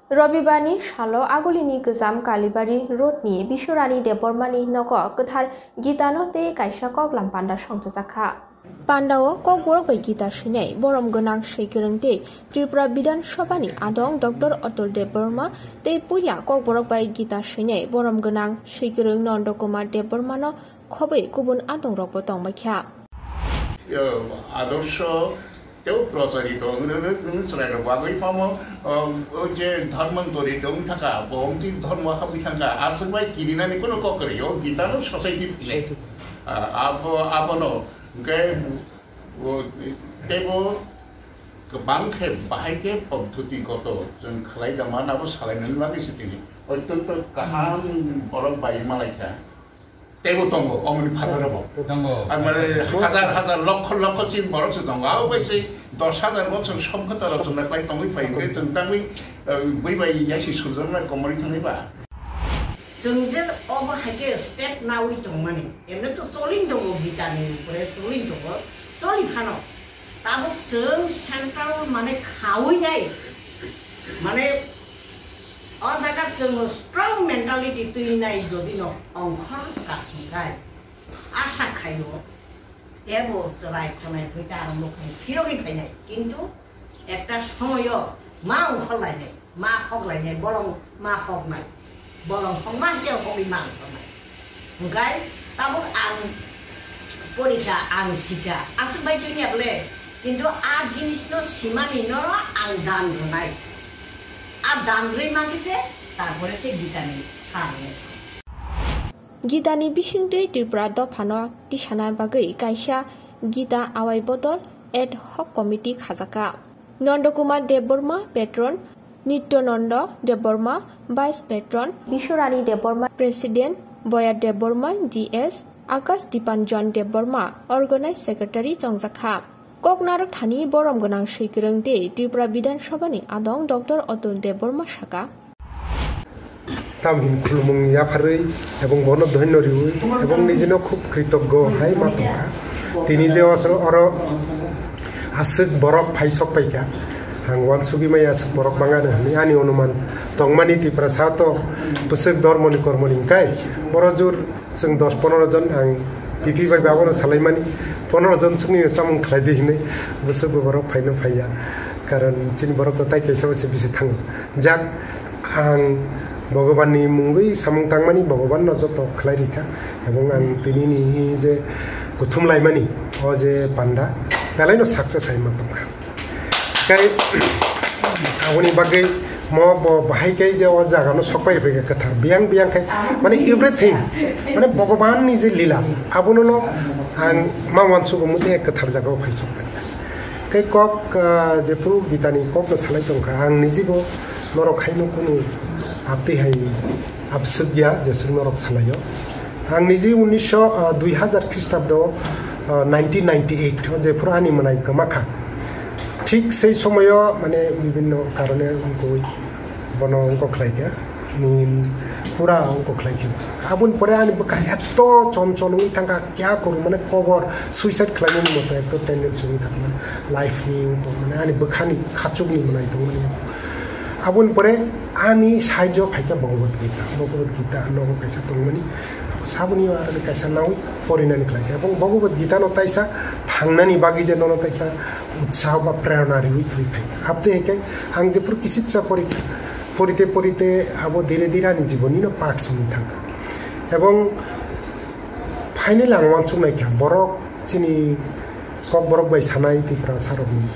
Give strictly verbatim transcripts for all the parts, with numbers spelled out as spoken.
Robibarni salo Agulini Gojam Kalibari Roadni Biswarani Debbarmani nogo kwthar Gitano tei kaisa koklam panda songchajakha. Pandao kokborok bai Gita swinai borom gwnang swikwrwng tei Tripura Bidhan Sabhani adong Doctor Atul Debbarma tei puila kokborok bai Gita swinai borom gwnang swikwrwng Nondo Kumar Debbarmano khobwi kubun adongrokbo tongbaikha. Yo, adorsho teo procharito wngwi wngwi chwrairok bagwi pamo, o, o je dhormantori tong thaka, bo omti dhormo habwi thangkha, aswk bai kirinani kuno kok kwrwi, o Gitano society philai. A, abo, abono, hwnkhe, o, tebo kwbang khe bahai khe podhoti goto chwng khlai da man abo salainani bagwi se tini. Ottonto kaham borok bai malaikha. Teibo tongo, omoni phataro bo. Tongo. Ar mane hajar hajar, lokho lokho chin borok se tongo. Abo bai se dos hajar bochor sob kota rok chwng naklai tongwi phai hwnkhe chwng tangwi, eh, bui bai yaisi surjaknai komorwi thangwi ba. Chwng je obo hai khe step nawi tongmani. Emne to choli tongo, Gitani upore choli tongo. Choli phano. Tabuk chwng central mane khawi nai. Mane, o jaga chwng strong mentality twi nai jodi no ongkhor ka hwnkhe, asa khaio, tebo chwrai khonai thwi ta aro mukhung phirogwi phainai. Kintu ekta somoyo ma ongkhor lainai, ma hok lainai, bolong ma hok nai, bolong hok ma hokya hokwi ma ongkhor nai. Hwnkhe tabuk ang porikha, ang sikha, aswk bai twi niya bole, kintu a jinisno simani no ang dan rwnai. A dan rwi mankhe se, tarpore se Gitani sar rwnai. Gitani bisingtwi Tripura dophano tisana bagwi kaisa Gita Awai Bodol ad hoc committee khajakha. Nondo Kumar Debbarma, patron, Nityananda Debbarma, vice patron, Biswarani Debbarma, president, Boya Debbarma, G S, Akash Dipanjan Debbarma, organize secretary chongjakha. Koknarok thani borom gwnang swikwrwng tei Tripura Bidhan Sabhani adong Doctor Atul Debbarma saka. Tamhin khulumung yapharwi ebong bono dhoinno riwi ebong nijino khub kritoggo hai ma tongkha. Tini je osoro oro aswk borok phai sok paikha, ang uansugwi maya aswk borok bangano hinwi ani onuman tongmani. Tiprasa to bwswk dhormoni kormoni hwnkhe boro jur chwng dos ponoro jon ang P P bai babono salaimani, ponoro jon chwngni chamung khlai di hinwi bwswk bo borok phaino phaiya, karon chini borok to tai kaisa se bisi thango. Jak, ang Bhagwanni mungwi samung tangmani, Bhagwanno joto khlai rikha, ebong ang tinini je kuthum laimani o je panda belaino success hai ma tongkha. Kai aboni bagwi mo bo bahai kai je o jaga no sokpai rwbaikha kwthar biyang biyang khai, mane everything, mane Bhagwanni je lila abono no ang ma uansugo mui kwthar jaga o phai sokpai. Kai kok, ah, jephuru Gitani kok no salai tongkha, ang nijibo norok haino kunu aptwi hai abswk ya jeswk norok salaio. Ang niji unnisho, ah, dui hazar Khristabo, ah, nineteen ninety-eight o jephuru ani mwnai kwma kha. Thik sei somoyo mane bibinno karone wngkui bono wngkok khlai kha. Nin pura wngkok khlai kha. Aboni pore ani bwkha eto chonchol wngwi thangkha, kya koru mane kobor suicide khlaimani moto eto tendency wngwi thangkha. Life ni wngkok mane ani bwkhani khachukni mwnai tongmani. Aboni pore ani saijo phaikha Bhagavad Gita. Bhagavad Gita nogo kaisa tongmani. Saboni o aroni kaisa nawi porinani khlai kha. Ebong Bhagavad Gita no taisa thangnani bagwi je nono taisa utsaho ba prerona riwi twi phai. Abtwi hai khe ang jephuru kisitsa porikha, porite porite abo dire dire ani jiboni no part simi thangkha. Ebong finally ang uansuk naikha borok chini Kokborok bai sanai Tiprasa rokni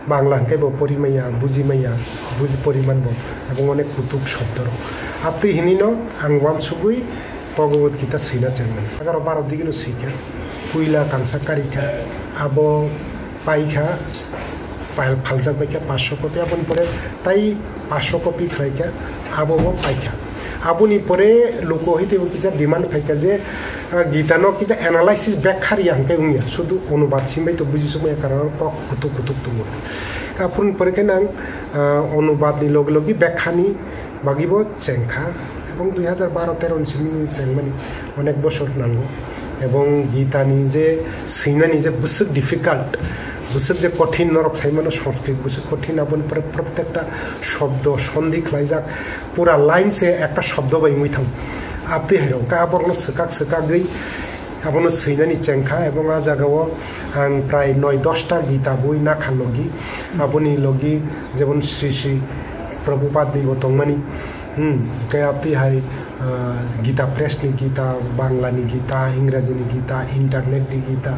Bangla hwnkhe bo pori maya, buji maya, buji pori manbo, ebong onek kutuk shobdo rok. Abtwi hinino ang uansugwi Bhagavad Gita swina chengmani. Egaroh baro digino swikha, puila kansa karikha, abo paikha, pal-, phaljak baikha paanch sho copy, aboni pore tai paanch sho copy khlaikha, abo bo paikha. Aboni pore luku hai teibo kisa demand phaikha je, ah, Gita no kisa analysis, bekha riya hwnkhe wngya, sudu onubad simbai to buji sukmaya, karon kok kutuk kutuk tongo. Aphuruni pore khe nang, ah, onubad ni logi logi bekha ni bagwi bo chengkha, ebong dui hazar baro tero ni simi chengmani onek bosor nango. Ebong Gita ni je swinani je bwswk difficult, bwswk je kothin norok sai mano Sanskrit bwswk kothin, aboni pore prottekta shobdo sandhi khlaijak, pura line se ekta shobdo bai wngwi thango. Abtwi hai rok, hwnkhe aborokno swkak swkagwi abono swinani chengkha, ebong a jagao ang prai noi dosta Gita boi nakha logi, aboni logi jemon Sri Sri Prabhupada ni bo tongmani, hmm, hwnkhe abtwi hai, ah, Gita Press ni Gita, Bangla ni Gita, Ingraji ni Gita, internet ni Gita,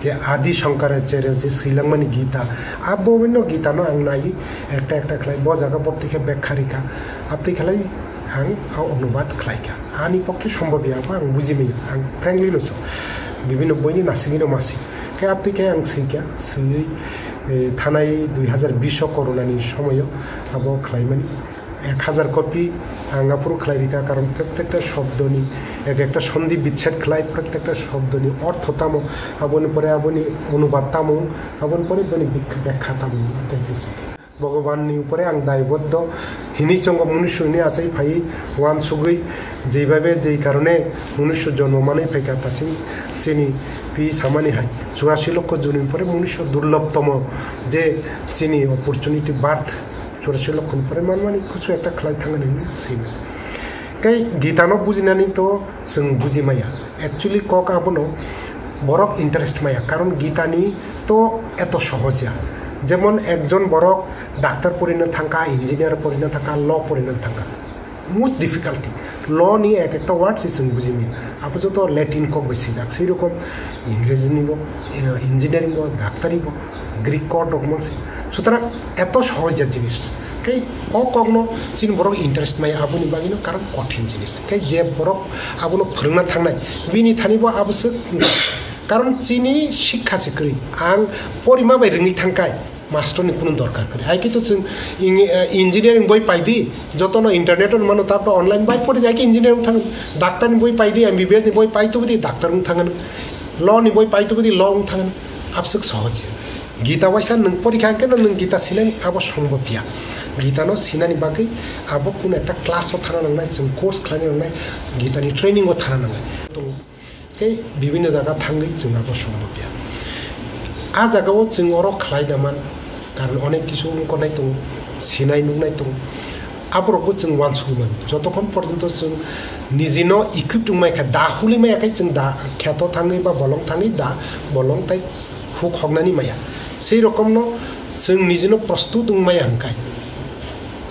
je Adi Shankaracharya je swilangmani Gita, abo bini Gita no ang nai ekta ekta khlai bo jaga bo twi khe bekha rikha, abtwi khlai ang o onubad khlai kha. Ani pokhe sombhob ya, ang buji maya, ang frankly no so. Bibhinno boini nasigino masi. Khe abtwi khe ang swi kha, swiwi, eh, thanai dui hazar bish o corona ni somoyo abo khlaimani. Ek hazar copy ang aphuru khlai rikha, karon prottekta shobdoni, ek ekta sandhi bichhed khlai, prottekta shobdoni ortho tamo, aboni pore aboni onubad tamo, aboni pore boni bik-, bekha tamo, tei kisi. Bhagwan ni upore ang daiboddo hinwi chongo, munusyo ni achai phai wansugwi, jeibabe jei karone munusyo jonmo manwi phaikha, tasing chini pi samani hai churasi lokho joni pore munusyo durlobtomo je chini opportunity birth churasi lokho ni pore manmani kuchu ekta khlai thangani hinwi simi. Tei Gita no bujinani to chwng buji maya. Actually, kok abono borok interest maya, karon Gita ni to eto sohoj ya. Jemon ekjon borok doctor porina thangkha, engineer porina thangkha, law porina thangkha. Most difficulty. Law ni ek ekta word se chwng buji maya. Abo joto Latin kok bai swijak. Sei rokom Ingreji ni bo, eh, engineering bo, doctor ni bo, Greek kok rok mang se. Sutrang eto sohoj ya jinis. Tei o kokno chini borok interest maya, aboni bagwino karon kothin jinis. Tei je borok abono phwrwngna thangnai, bini thani bo abo swk wngkha. Karon chini sikha se kwrwi. Ang porima bai rwngwi thangkhai, master ni kunu dorkar kwrwi. Hai khe to chwng ing-, eh, engineering boi paidi, jotono internet o mano, tabuk online bai pori, hai khe engineering thang, doctor ni boi paidi, M B B S ni boi pai tubudi, doctor wng thangano, law ni boi pai tubudi, law wng thangano. Abswk sohoj se. Gita waisa nwng porikha hwnkhe no nwng Gita sinani abo sombhob ya. Gita no sinani bagwi abo kuno ekta class o thana nangnai, chwng course khlaina nangnai, Gita ni training o thana nangnai. Tei bibhinno jaga thangwi chwng abo sombhob ya. A jaga o chwng oro khlai da man, karon onek kisu wngkor nai tongo, sinai nuknai tongo. Aborokbo chwng wansugwi mano. Jotokhon porjonto chwng nijino equipped wngmai kha, da huli maya khe chwng da kheto thangwi ba bolong thangwi da bolong tai huk hoknani maya. Sei rokomno chwng nijino prostut wngmaya hwnkhe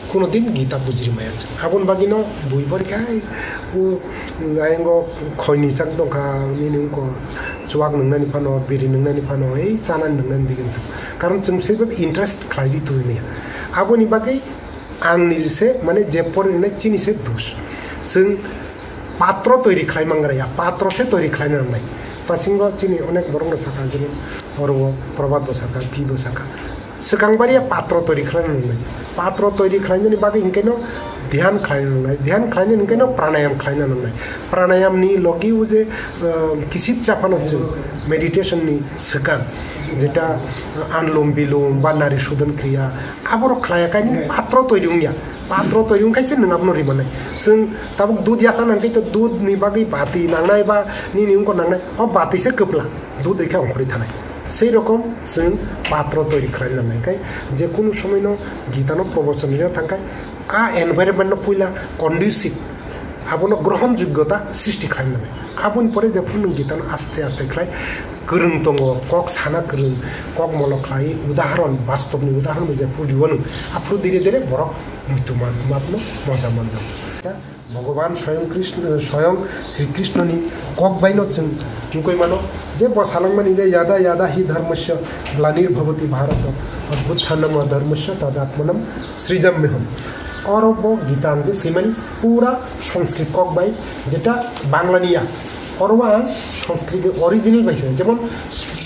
kuno din Gita bujiri maya chwng. Aboni bagwino bui borikha, o, ayang o khoini chak tongkha, nini wngkha chuwak nwngnani phano, biri nwngnani phano, ei chanani nwngnani digini. Karon chwng sei interest khlaiwi tubui maya. Aboni bagwi ang niji se, mane, je porinai chini se dos. Chwng patro toiri khlai mangra ya, patro se toiri khlaina nangnai. Pasingo chini onek borok no sakha, jemon oro o Prabhat bo sakha, Pi bo sakha. Swkang bari ya patro toiri khlaina nangnai. Patro toiri khlainani bagwi hinkhe no dhyan khlaina nangnai. Dhyan khlaina hinkhe no pranayam khlaina nangnai. Pranayam ni logi o je, uh, kisitsa phano chwng meditation ni swkang, jeta anulom bilom ba nari sudon kriya, aborok khlaiya kaini patro toiri wngya. Patro toiri wngkhaise nwng abono ri mannai. Chwng tabuk dud yasa nangkhe to dud ni bagwi bati nangnai ba nini wngkor nangnai. O bati se kwpla, dud rikha ongkhorwi thanai. Sei rokom chwng patro toiri khlai nangnai khe je kunu somoi no Gita no probochan rina thangkhe a environment no puila conducive, abono grohon joggota srishti khlai nangnai. Aboni pore jephuru nwng Gita no aste aste khlai kwrwng tongo, kok sana kwrwng, kok molo khlai, udaharon, bastobni udaharon bai jephuru riwo nwng, aphuru dire dire borok muitu man, matno moja manjago. Bhagavan Swayam Krishna, Swayam Sri Krishna ni kok bai no chwng wngkoi mano, je bo salangmani je yada yada hi dharmasya glanir bhavati bharata abhyuthanamadharmasya tadatmanam srijamyaham. Oro bo Gita ang je swimani pura Sanskrit kok bai, jeta Bangla ni ya. Oro ang Sanskrit ni original bai se, jemon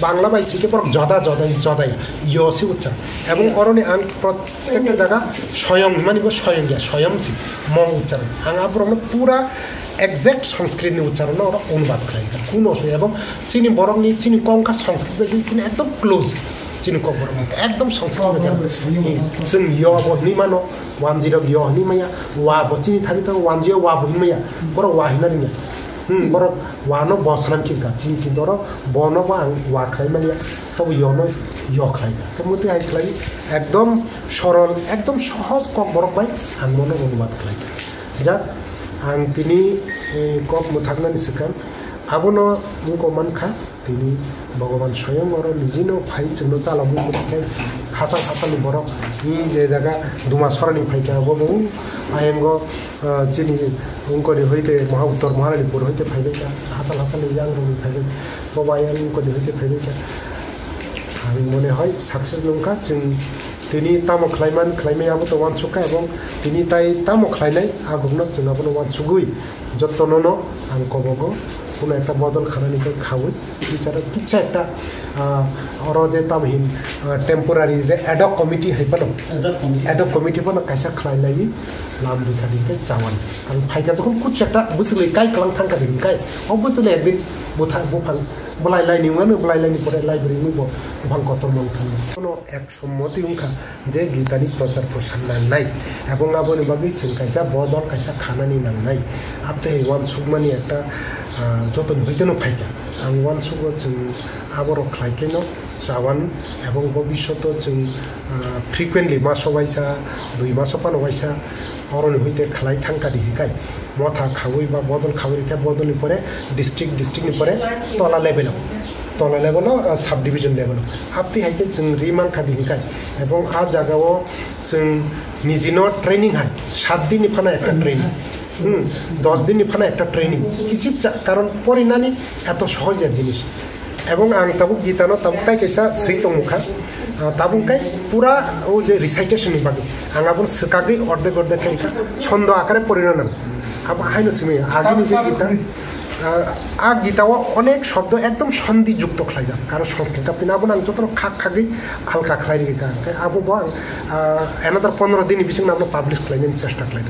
Bangla bai se ke borok joda joda joda ya, yo se uchchar. Ebong oro ni ang prot-, Ekta jaga soyong hwnmani bo soyong ya, soyong si mo uchcharon. Ang aborokno pura exact Sanskrit ni uchcharon no oro onubad khlai kha. Kuno se ebong chini borok ni chini kok wngkha Sanskrit bai chini ekdom close. Chini kok borok wngkha ekdom Sanskrit bai kha. Chwng yo bo hwnwi mano, wanjwi rok yo hwnwi maya, wa bo chini thani tongo, wanjwi yo wa bo hwnwi maya. Borok wa hwnna rwngya. Hmm, borok wano bo swnam khinka, chini kintu oro bono bo ang wa khlai manya, tobo yono yo khlai ka. To mutwi hai khlai, ekdom sorol, ekdom sohoj kok borok bai ang bono onubad khlai ka. Jak, ang tini, eh, kok mwthaknani swkang, abono wngko mankha, tini Bhogoban soyong oro nijino phai chwngno chalogwi mwthaknai hachal hachalni borok, ni je jaga Duma sorani phaikha, abo bo ayango, ah, chini wngkoni hoite Maha-, Uttor Maharani pur hoite phaibaikha, hachal hachalni yangrokni phaibai, bobo ayang wngkoni hoite phaibaikha. Ang mone hoi success nungkha, chwng tini tamo khlaiman khlaimai abo to uansukha, ebong tini tai tamo khlainai agukno chwng abono uansugwi jottono no ang kobogo kuno ekta bodol khanani khe khaui future o kisa ekta, ah, oro je tamo hin, ah, temporary je ad hoc committee hai phano, Ad hoc committee. Ad hoc committee phano kaisa khlai lai lam rikha di khe chawan. Ang phaikha jokhon kuchuk ekta bwswlwi kai kwlang thangkha di kai. O bwswlwi ekdin bwthang buphang bwlai laini wngmano, bwlai laini pore library ni bo buphang kotor mang thangno. Ek sommoti wngkha je Gitani prochar prochar nangnai, ebong aboni bagwi chwng kaisa bodol kaisa khanani nangnai. Abtwi uansukmani ekta, ah, joto ni hoiteno phaikha. Ang uansugo chwng aborok khlai kheno chawan ebong bobishoto chwng, ah, frequently maso waisa, dui maso phano waisa oroni hoite khlai thangkha di hikai. Motha khaui ba bodol khaui rikha, bodol ni pore district, district ni pore tola level o, tola level o, ah, sub division level o. Abtwi hai khe chwng ri mankha di hikai. Ebong a jaga o chwng nijino training hai, sat din ni phano ekta training, hmm, dos din ni phano ekta training. Kichik cha, karon porinani eto sohoj ya jinis. Ebong ang tabuk Gitano tabuk tai kaisa swi tongmukha. Ah, tabuk kai pura o je recitation ni bagwi. Ang abono swkagwi ordek ordek khe rikha. Chondo akare porina nang. Abo haino simi agini je Gita, ah, a Gita o onek shobdo ekdom sandhi jukto khlaijak. Karon Sanskrit ta pina abono ang jotono khak khagwi halka khlai rikha. Khe abo bo ang, ah, another pondro din ni bising abono publish khlainani chesta khlai.